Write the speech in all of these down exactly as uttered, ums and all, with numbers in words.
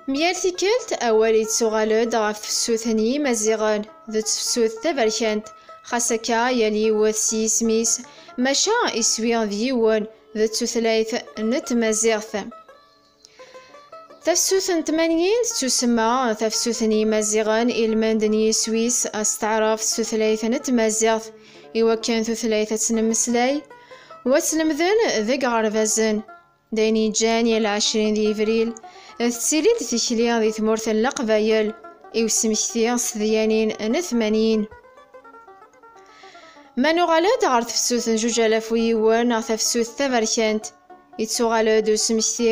Myal tikkelt, awal yettuɣal-d ɣef tefsut n Yimaziɣen, d tefsut taberkant, xas akka yal yiwet s yisem-is, maca iswi d yiwen, d tutlayt n tmaziɣt. Tafsut n tmanyin tettusemma tafsut n Yimaziɣen, ilmend n yiswi-s, asteɛref s tutlayt n tmaziɣt, iwakken tutlayt ad tt-nemmeslay, u ad tt-lemden deg iɣerbazen. D ayen yeǧǧan yal ɛecrin di Yibril, tettili-d tikli di tmurt n Leqbayel, i usmekti s tedyanin n tmanyin. Ma nuɣal-d ɣer tefsut n zuǧ alaf u yiwen neɣ tafsut taberkant, yettuɣal-d usmekti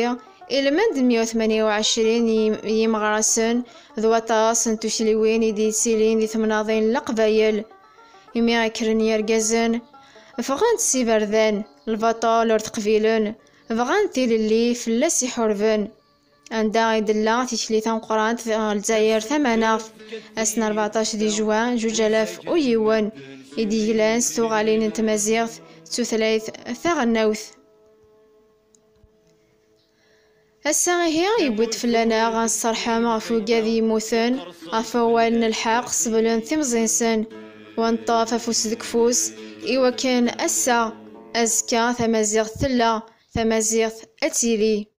ilmend n meyya u tmanya u ɛecrin n yim-, yimeɣrasen d waṭas n tukliwin i d-yettilin di temnaḍin n Leqbayel. Imi kkren yergazen, ffɣen-d s iberdan, lbaṭel ur t-qbilen, bɣan tilelli fell-as iḥurben. Anda i d-tella tikli tameqqrant ɣer Lezzayer tamaneɣt, ass n rbeɛṭac di juin zuǧ alaf u yiwen, i d-yeglan s tuɣalin n tmaziɣt d tutlayt taɣelnawt. Ass-a ihi, yewwi-d fell-aneɣ ad nserḥem ɣef wigad yemmuten, ɣef wawal n lḥeqq, seblen timẓin-nsen, u ad neṭṭef afus deg ufus, iwakken ass-a, azekka, tamaziɣt tella, tamaziɣt ad tili.